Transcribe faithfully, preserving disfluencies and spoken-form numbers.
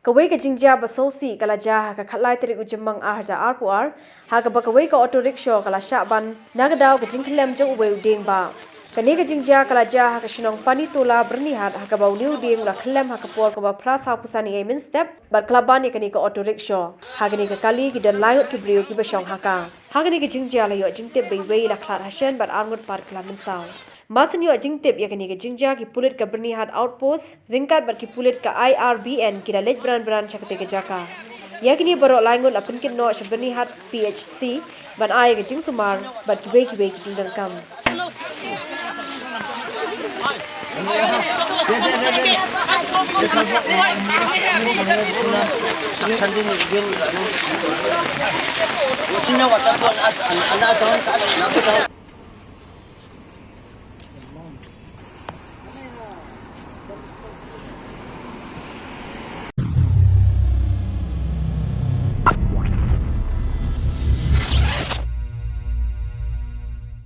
Kawei ka jingjia ba sngewsih ka la jia ha ka khatlai tarik u Jymmang ar hajar arphew ar, ha kaba kawei ka auto rickshaw ka la shah ban na ka daw ka jingkhyllem jong uwei u dieng bah. Kane ka jingjia ka la jia ha ka shnong Panitola, Byrnihat, ha kaba une u dieng u la khyllem ha ka por kaba phra saw phew san eiei mynstep bad khlap ban ïa kane ka auto rickshaw. Ha kane ka kali ki don lai ngut ki briew kiba shong ha ka. Ha kane ka jingjia la ïoh jingtip ba iwei i la khlad ha shen bad ar ngut pat ki la mynsaw. Mar shen ïoh jingtip ïa kane ka jingjia, ki pulit ka Byrnihat Outpost ryngkat bad ki pulit ka I R B N ki la leit bran bran sha katei ka jaka. Ïa kine baroh lai ngut la pynkit noh sha Byrnihat P H C ban ai ka jingsumar bad kiwei kiwei ki jingdonkam.